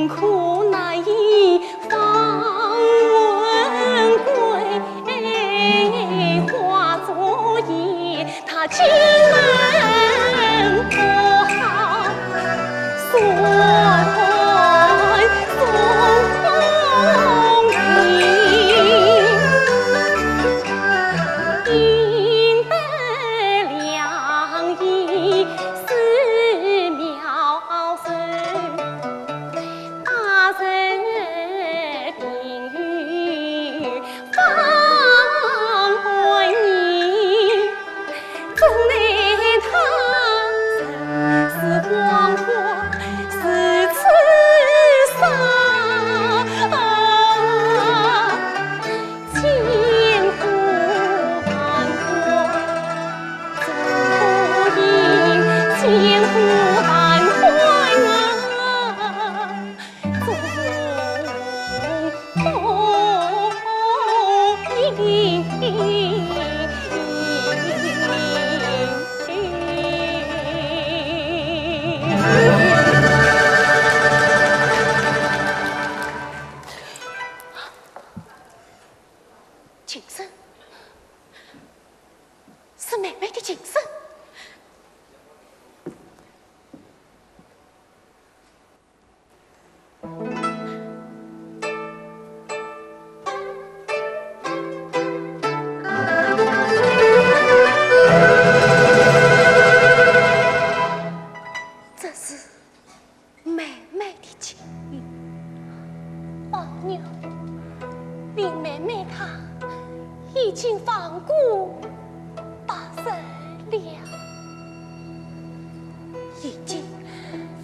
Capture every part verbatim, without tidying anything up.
苦难以放魂归，化作夜，他进门不好，锁门送风停。应得良医寺庙神。 八十病愈方安宁，怎奈他人世荒荒如此伤。 千呼万唤，总不应千呼万唤啊，总不应。琴声，是妹妹的琴声。这是 妹妹的情。宝玉，林妹妹她已经亡故八十了。已经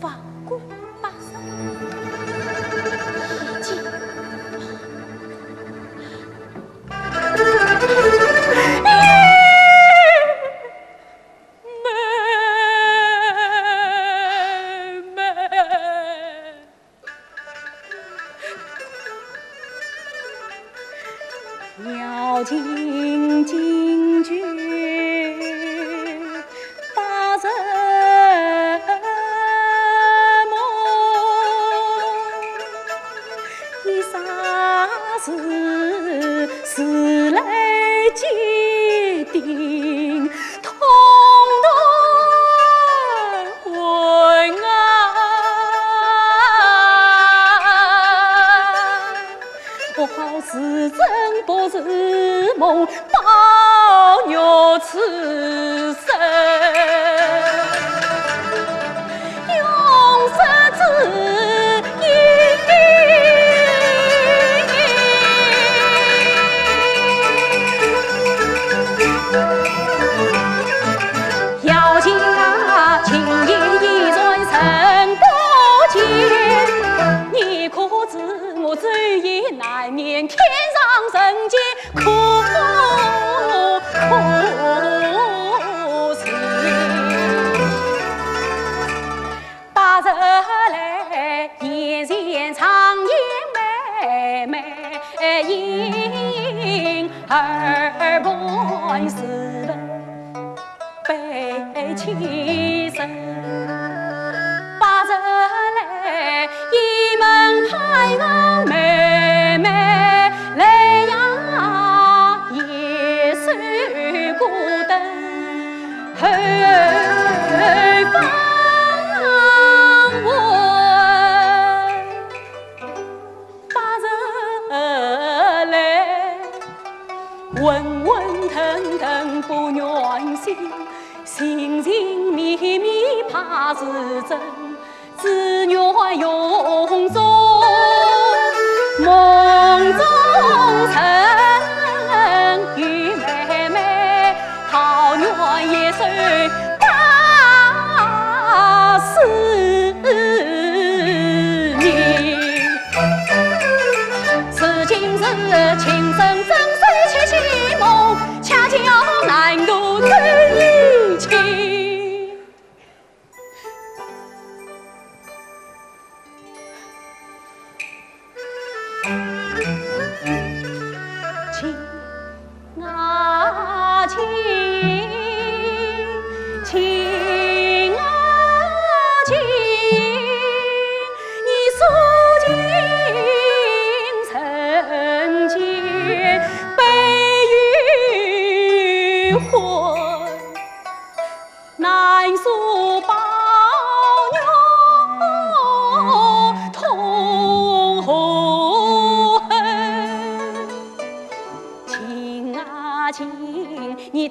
亡故八十，已经。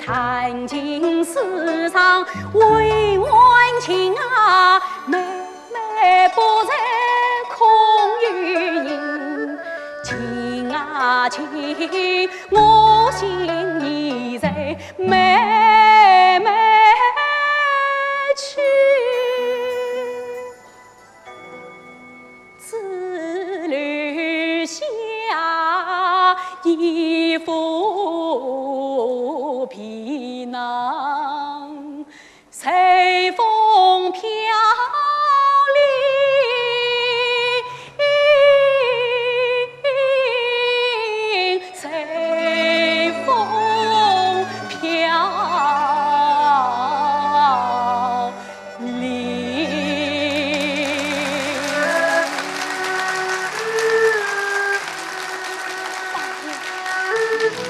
弹琴时常为晚琴啊，妹妹不在空余音。琴啊琴，我心已随妹妹去。 只留下一副皮囊，随风飘零，随风飘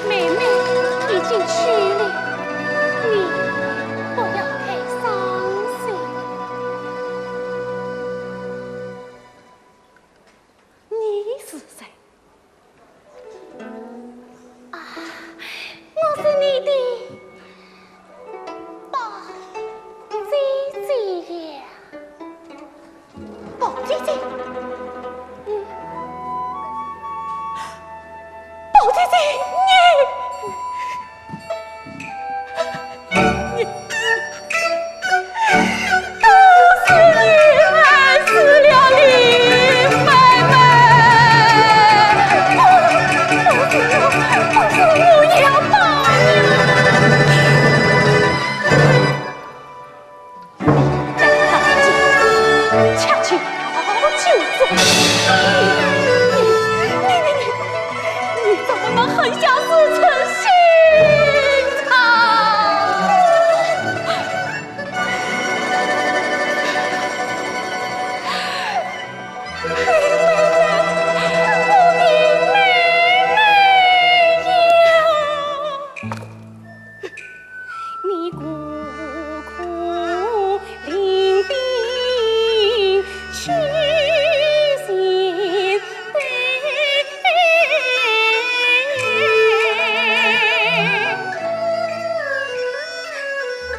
妹妹已经去了，你不要太伤心。你是谁？ 啊，我是你的宝姐姐呀。宝姐姐？嗯。宝姐姐，你…… 都是你害死了林妹妹。不是我，不是我要报应。 恰巧就中。你，你，你，你，你怎么能狠下如此心肠？ 你孤苦伶仃屈膝悲，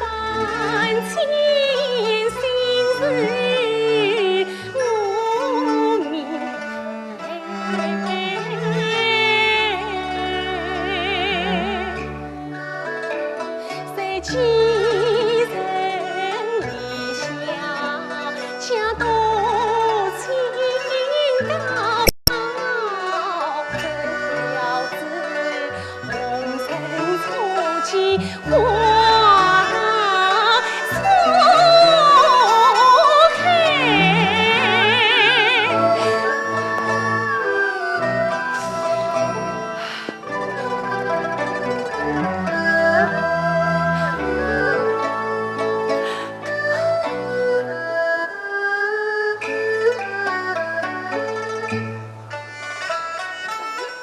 万千心事我明白。 在寄人篱下，恰多情到，这小子红尘初期花初开。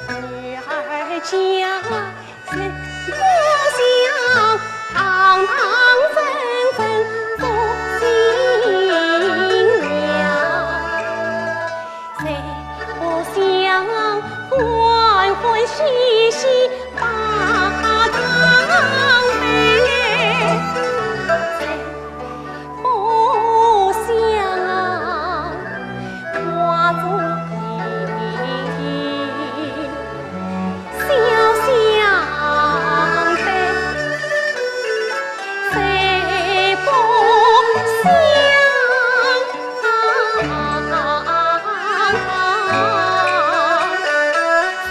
女儿家在故乡，堂堂正正做新娘。 在故乡欢欢喜喜把当年，在故乡花烛夜 笑相对，谁不想？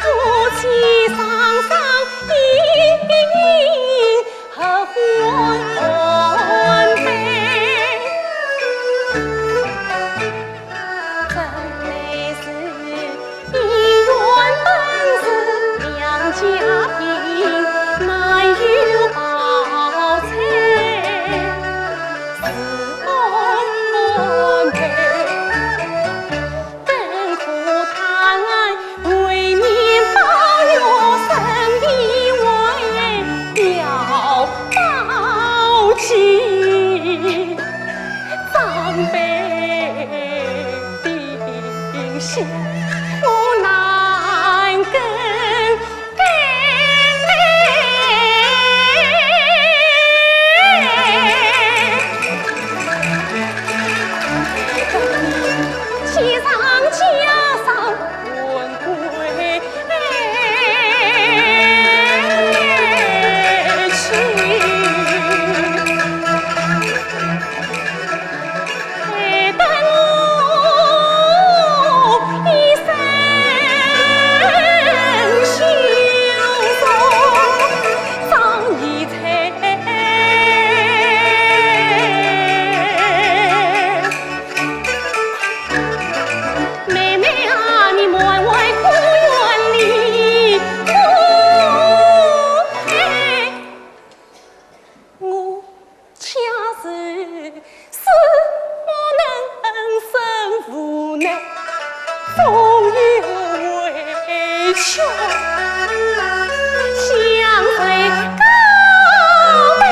夫妻双双一 何欢悲。真乃是一元本是良家贫，难有宝钗是欢悲。 更苦叹为民保育，身体还要保起，长辈定心我难更改。总有委屈，向谁告白？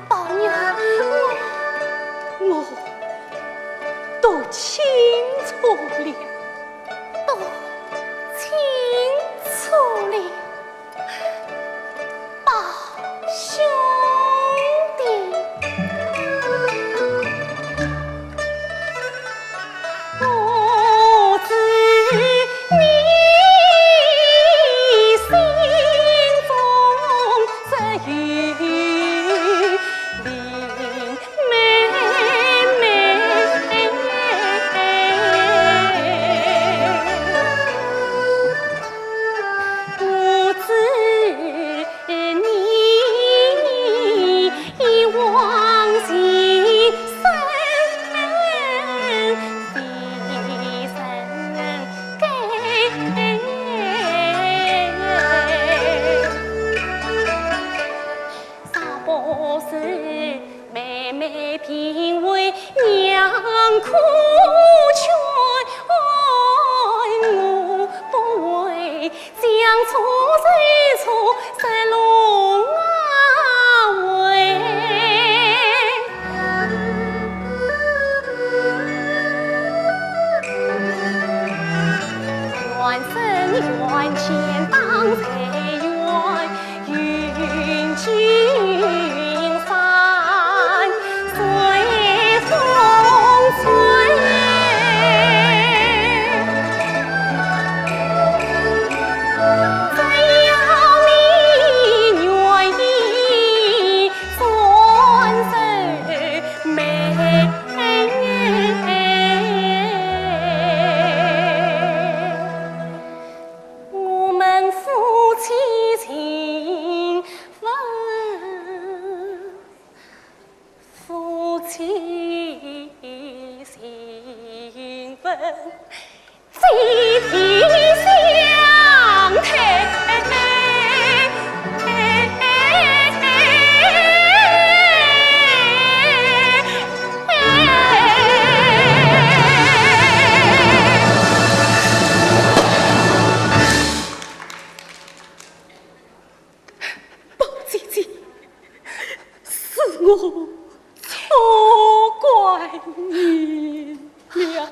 宝玉，我，我都清楚了。都清楚了。 宝兄弟，我知你心中只有林妹妹。 我知你一往情深，情深。 啥不是妹妹病危，娘苦劝，我不会将错就错，是龙啊喂。我们夫妻情分，夫妻情分，夫妻相配。宝姐姐，是我错怪你了。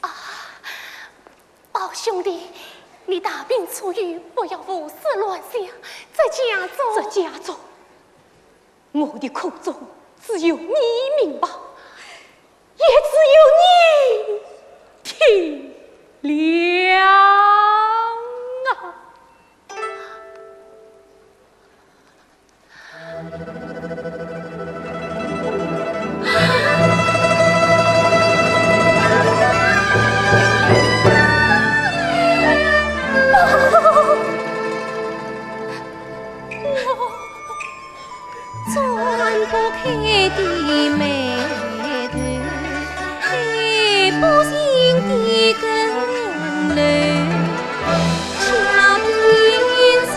啊，宝兄弟，你大病初愈，不要胡思乱想，这家中，这家中，我的苦衷只有你明白，也只有你体谅啊。 钻不开的眉头，开不进的根头，小天子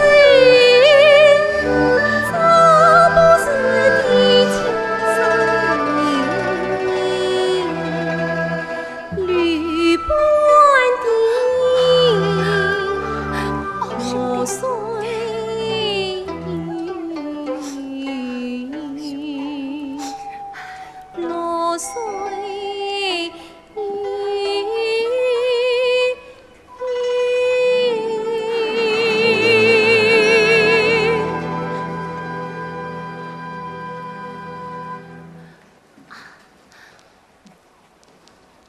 找不是的情深意，绿般的露水。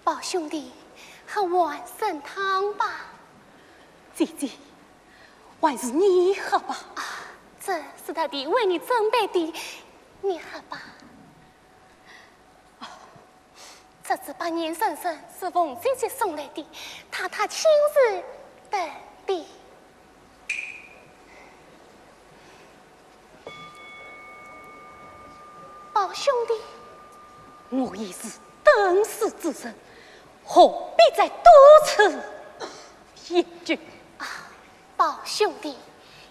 宝兄弟，喝碗参汤吧。姐姐，还是你喝吧。啊，这是特地为你准备的，你喝吧。啊，这只百年参参是凤姐姐送来的，太太亲自准备。 宝兄弟，我已是等死之身，何必再多此一举？啊，宝兄弟，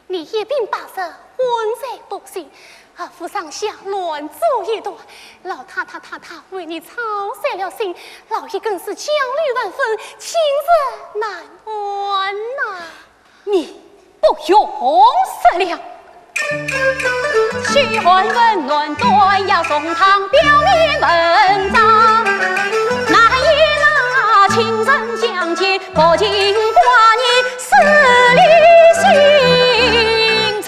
你一病百日，昏睡不醒，何苦上下乱作一团？老太太、太太为你操碎了心，老爷更是焦虑万分，寝食难安呐。 你不用说了。嘘寒问暖，端药送汤，表面文章。难以那亲身相见，薄情寡言，死里心肠。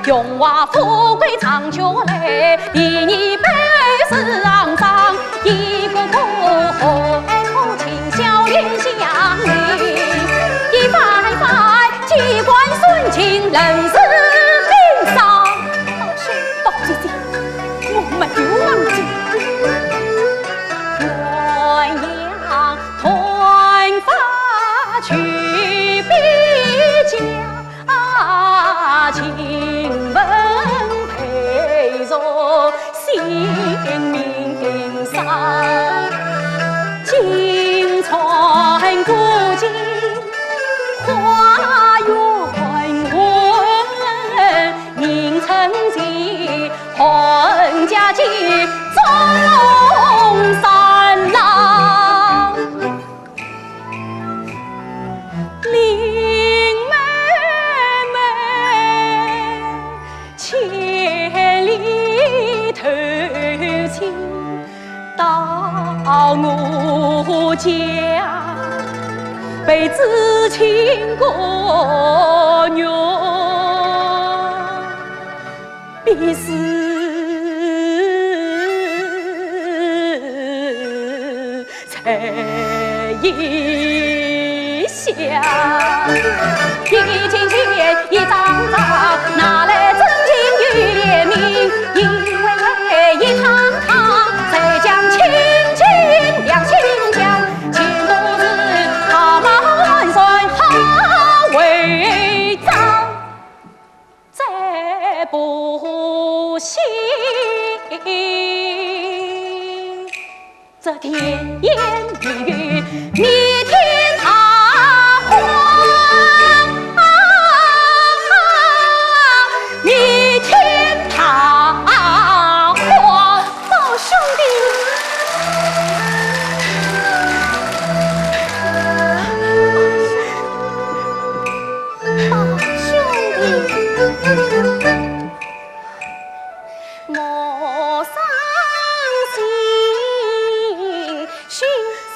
荣华富贵长久来，第二杯是肮脏。 一个个爱慕情小言相离，一番番机关算尽，人事命丧。宝兄，宝姐姐，我没有忘记。鸳鸯团发去比较。 啊，亲闻配属性命丧，金钏古井花园闻，名称是汉家集中三郎。 林妹妹，千里投亲，到我家，陪至亲个月，必是在一 想。一金钱一张张，拿来真情也明，因为一趟趟，再将亲情两心讲，前途是好马换算好为账，再不行。 这甜言蜜语，蜜甜桃花，蜜甜桃花。宝兄弟，宝兄弟。 莫伤心，休急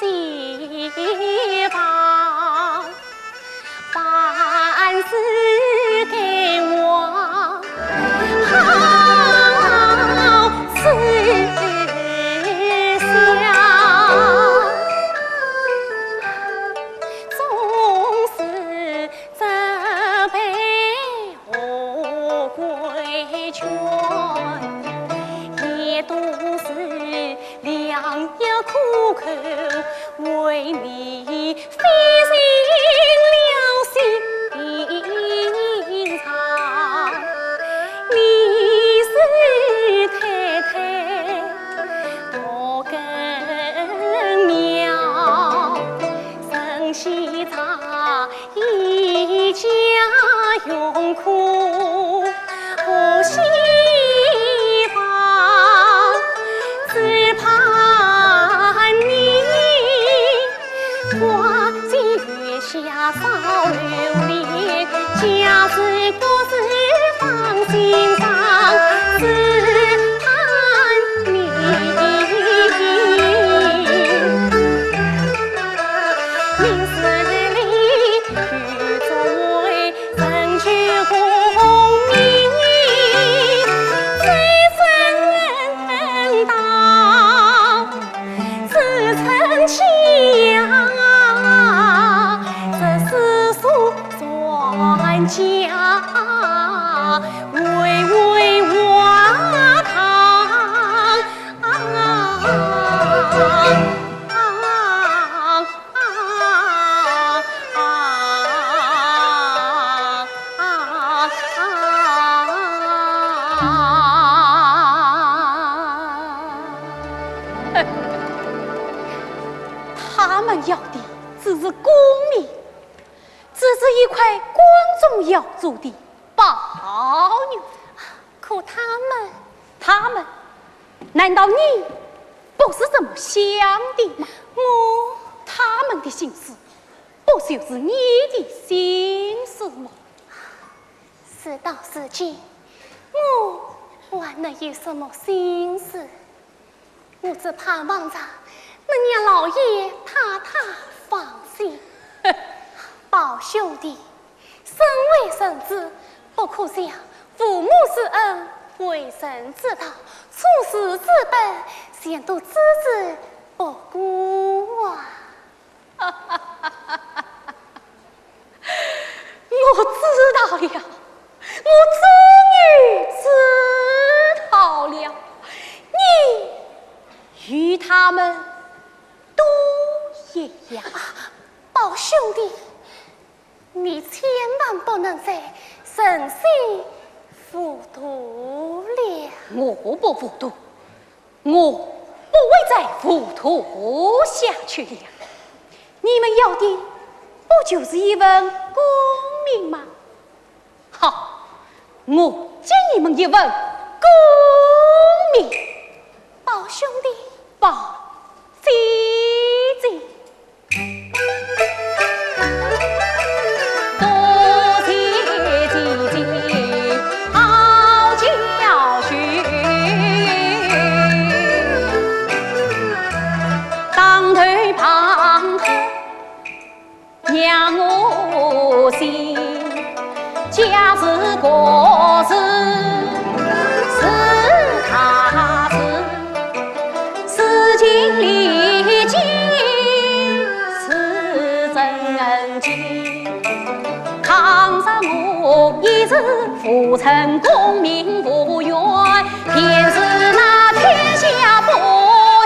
吧，万事该往好处想，总是这辈 何为全，也都是良药苦口，为你费尽了心肠。你是太太，我更妙，神仙茶 一家穷苦不稀罕，只盼你花前月下少留恋，家事国事放心上，只盼你。 明事理，与诸位成就功名，最争道，自成家，这世俗传家，唯唯华堂。 啊啊啊啊啊啊！他们要的只是功名，只是一块光宗耀祖的宝玉。可他们，他们，难道你不是这么想的吗？我，他们的心思，不就是你的心思吗？事到如今，我还能有什么心思？我只盼望着能让老爷太太放心。宝兄弟， 身为人子，不可将父母之恩、为人之道、处世之本，全都置之不顾啊！我知道了，我终于知道了，你与他们都一样。啊，宝兄弟， 你千万不能再存心糊涂了。我不糊涂，我不会再糊涂下去了。你们要的不就是一份功名吗？好，我给你们一份功名。宝兄弟，宝姐姐。 多谢姐姐好教训。我心，家事国事是大事，事情礼敬是正经。倘若我一时 无成功名无缘，便是那天下不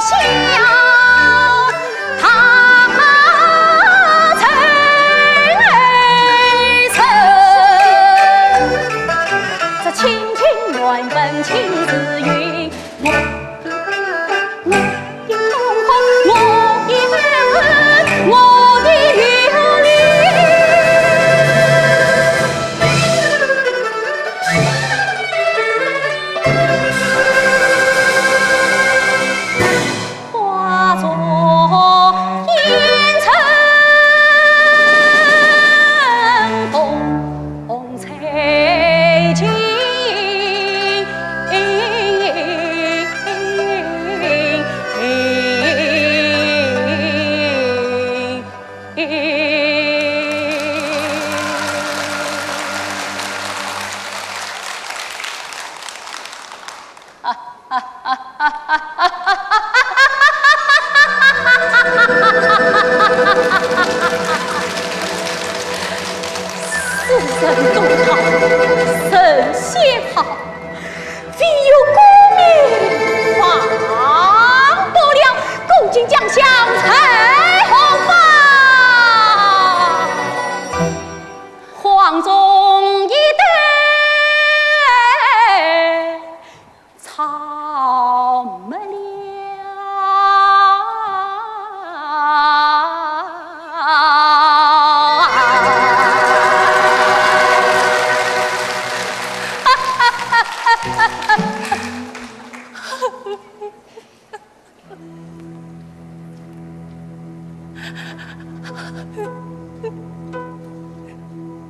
孝他成人。这卿卿原本亲自云，我 我的功劳，我的功劳，我的有理。化作烟尘风 红尘尽。世人都道神仙好，唯有功名忘不了。古今将相谁好报？荒冢一代 草没了。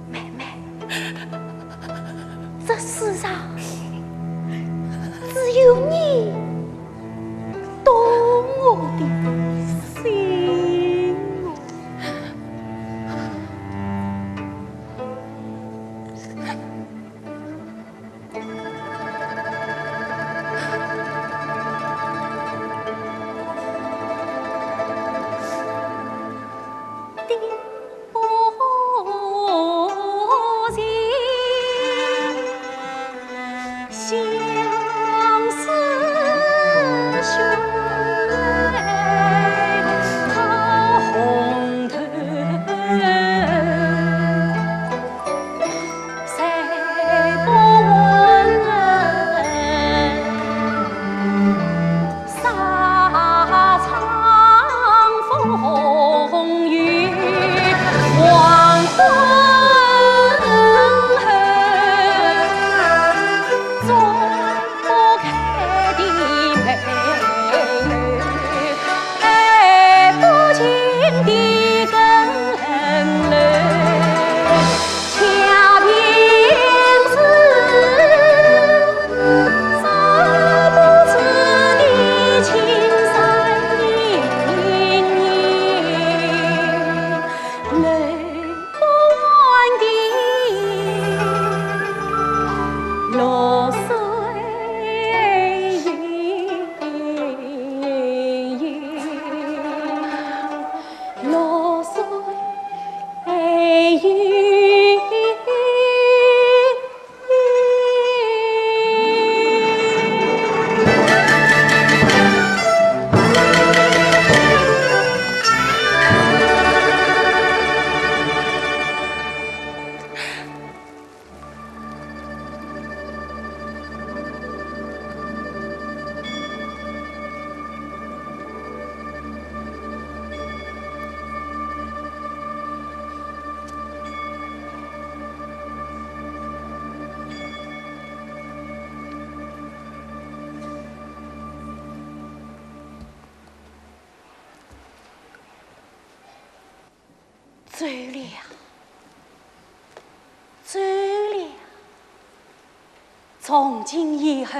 妹妹，这世上只有你懂我的心哦。走了，走了，从今以后，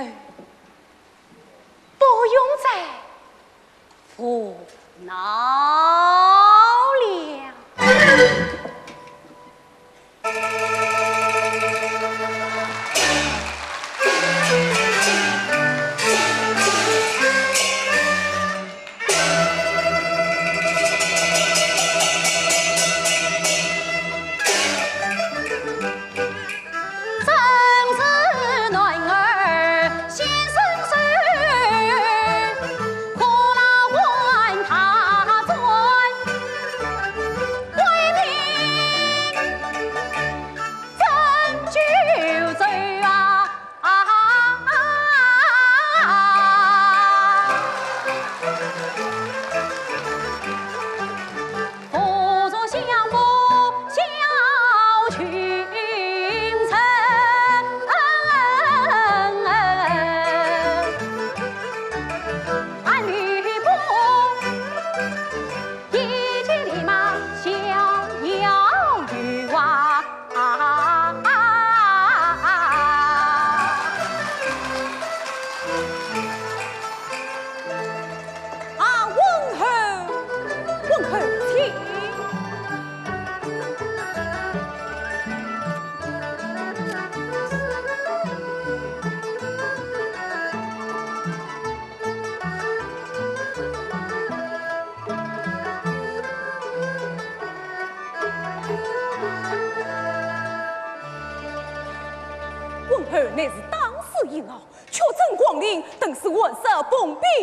不用再胡闹了。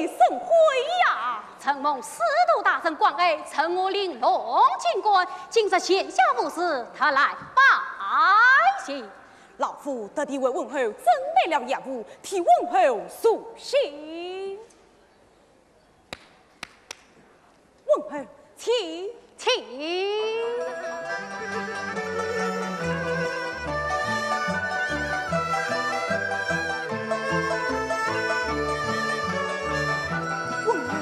沈会呀！承蒙司徒大人关爱，承蒙玲珑金冠，今日闲下无事，特来拜谢。老夫特地为温侯准备了药物，替温侯助兴。 温侯，请。请。温侯。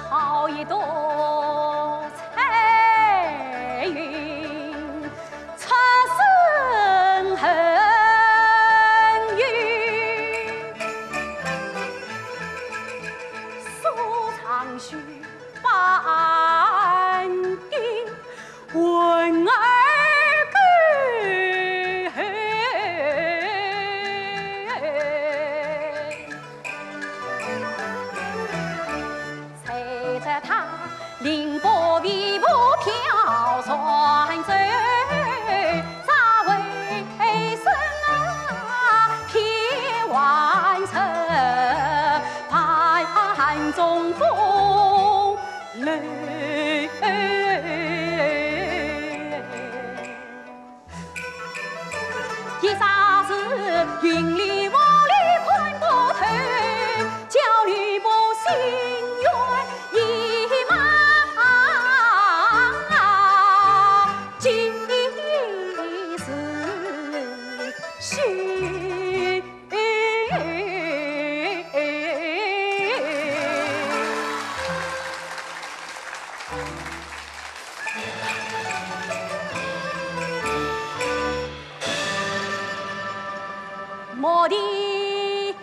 好一朵彩云出深云，舒长须半鬓 问尔归。谁知他凌波微步飘船舟，咋为身啊偏还车，半中风 泪。一霎时云里雾里看不透，叫吕布心愿已茫，几时休？ 莫提眼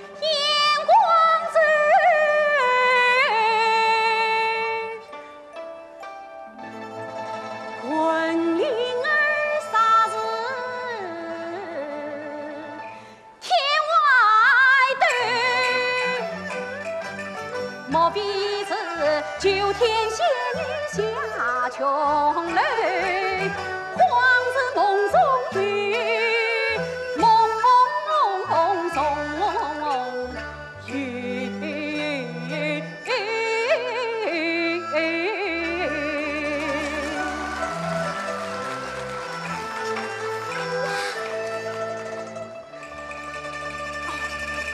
光走，昆凌儿啥事 天外斗，莫非是九天仙女下琼楼？恍似梦中有，梦中有。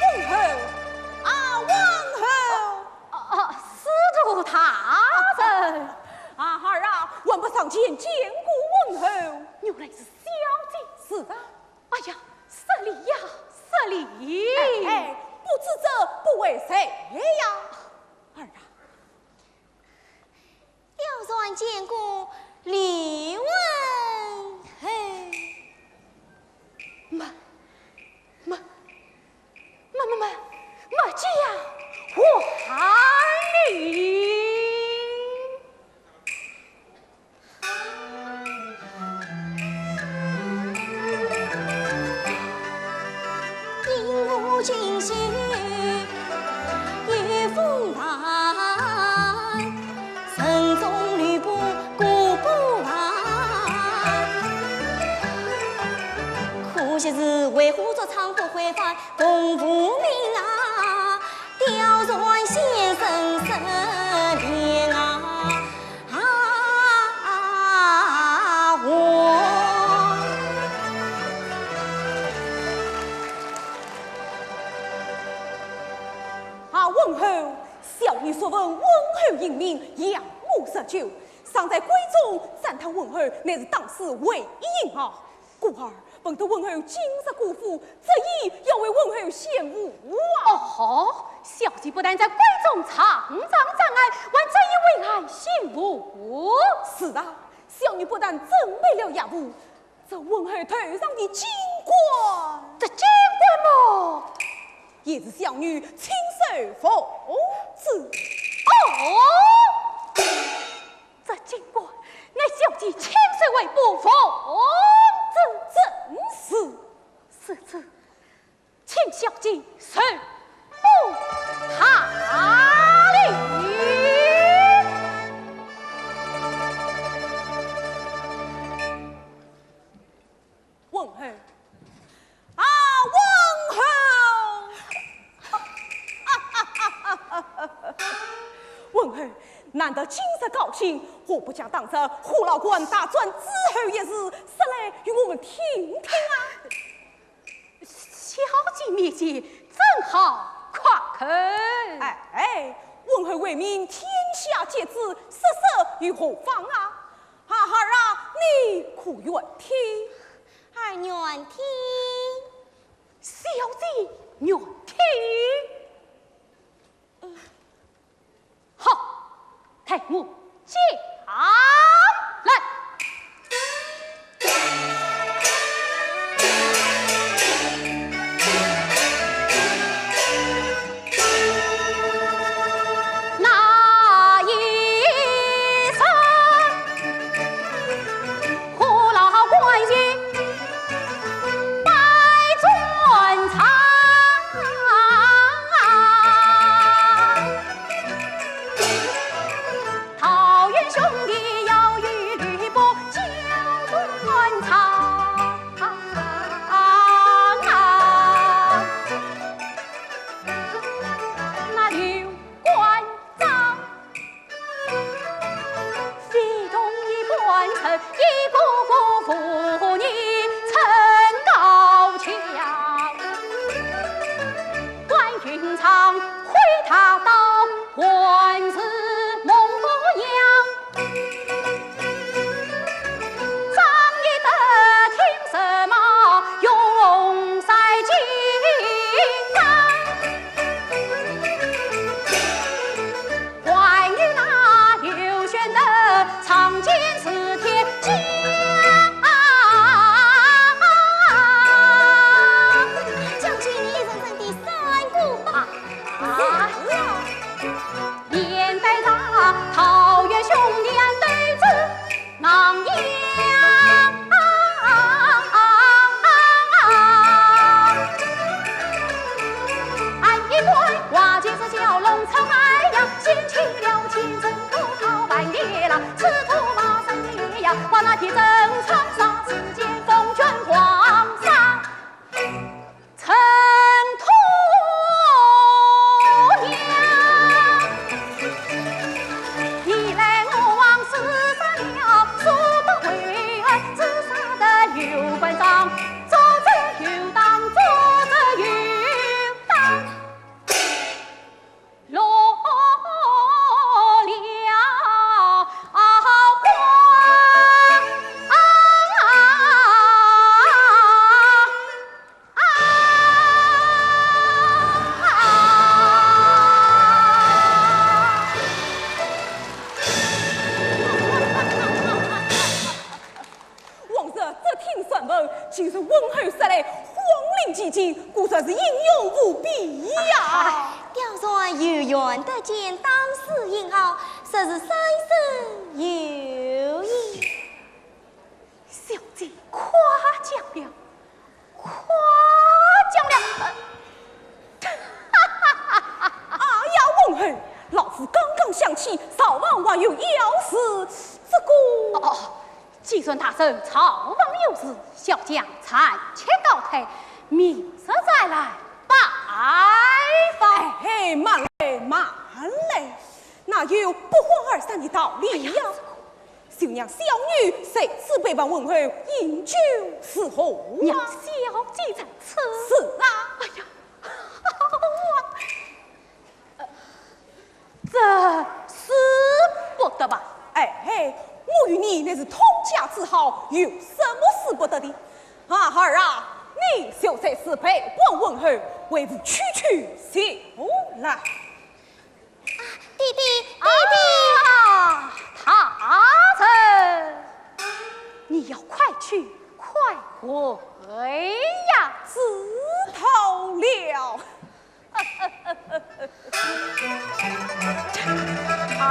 王后，啊，王后！啊，啊，司徒大人。啊，儿啊，还不上前见过王后？原来是小姐。是的。哎呀，失礼呀，失礼。哎，哎，不知者不会谁呀。儿啊。 要传见过刘文侯。没，没，没，没，没，没见皇帝。 可惜是为虎作伥，不会犯同父命啊，刁钻先生失联啊。 啊，我。啊，王后，小女素闻王后英名，仰慕日久，常在闺中赞叹王后乃是当世伟人啊。 故而闻得王后今日过府，执意要为王后献舞啊。哦，小姐不但在闺中常常赞爱，还执意为俺献舞。是啊，小女不但准备了药物，这王后头上的金冠。这金冠么，也是小女亲手奉旨。哦，这金冠乃小姐亲手为不奉旨。正是。如此，请小姐受不他礼。文侯，啊，文侯！文侯，难得今日高兴，我不想当着虎牢关大战诸侯一事，说来与我们听听啊。小姐面前怎好夸口？哎，文侯为民，天下皆知，说说又何妨啊？哈哈儿啊，你可愿听？儿愿听。小姐愿听。 好，待我讲来。那一声，虎牢关前 百战场。桃园兄弟要与吕布交战场。那刘关张 非同一般，一个个武艺真高强。关云长挥大刀，还似猛虎样。张翼德挺蛇矛，勇赛金刚。 还有那刘玄德，仗剑似铁甲。将军，你认真地算过吧。啊。是啊。面带着桃园兄弟对阵 狼烟。俺一观，花间是蛟龙出海洋，掀起了千层波涛万里浪，赤兔马上天涯，把那铁证长沙之间风卷狂沙。 尘土扬。你来我往四散了，数不回头，自杀的刘关张，做贼有当，做贼有当。 落了花。往日只听传闻，今日文侯说来，皇陵既见，果然是英勇无比呀！貂蝉有缘得见当世英豪，实是三生有幸。小姐夸奖了，夸奖了。 哎呀，文侯，老夫刚刚想起，曹房还有要事，这个……哦，既然大人曹房有事，小将暂且告退，明日再来拜访。哎，慢来，慢来，哪有不欢而散的道理呀？哎呀，这个……就让小女在此陪伴文侯饮酒如何啊？让小姐在此。是啊。哎呀， 这使不得吧？哎，我与你乃是通家之好，有什么使不得的？啊，孩儿啊，你就在此陪伴文侯，为父去去就来。啊，爹爹，爹爹！啊，大人，你要快去快回呀！知道了。啊！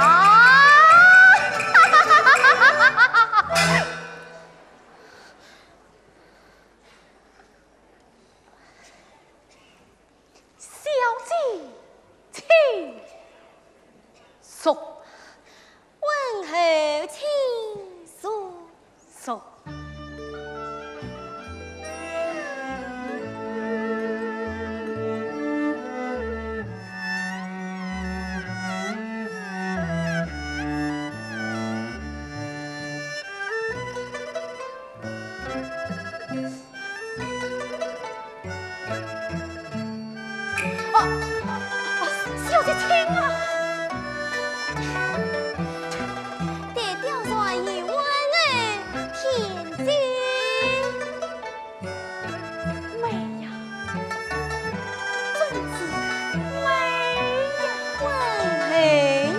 小姐，请坐。问候，请坐。坐。 哦，哦，小姐请啊。待貂蝉一问，哎，天子。美呀，真是美呀。问候你。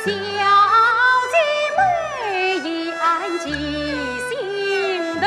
小姐美意暗记心头。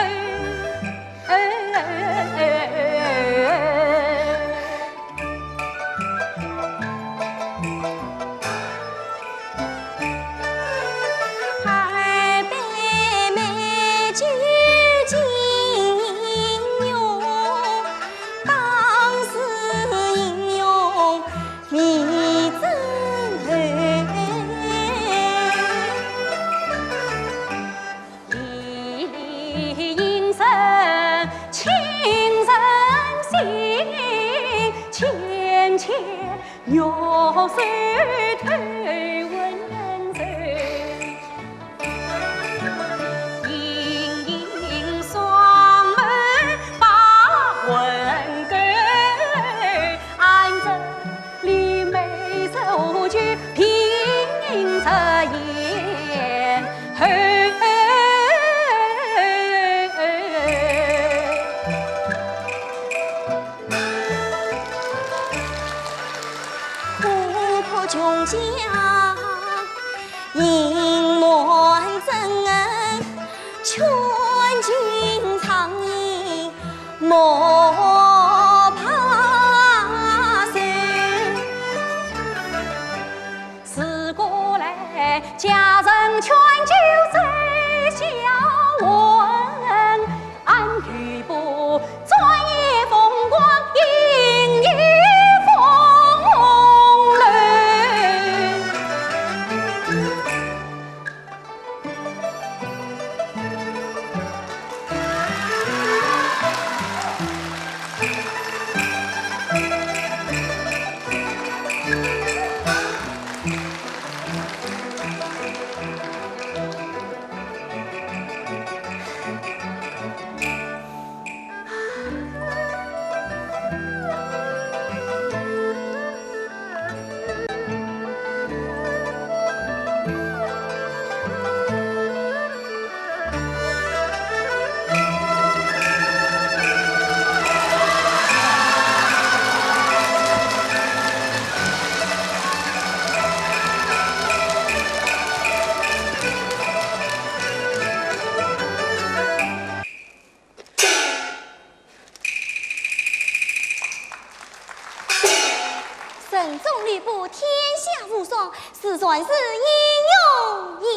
人中吕布，天下无双，自然是英雄也。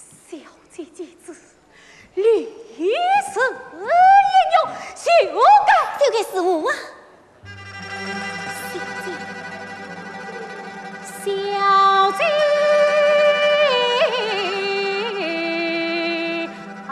小姐见之，吕布是英雄，就该，就该是我啊。 小姐，小姐啊！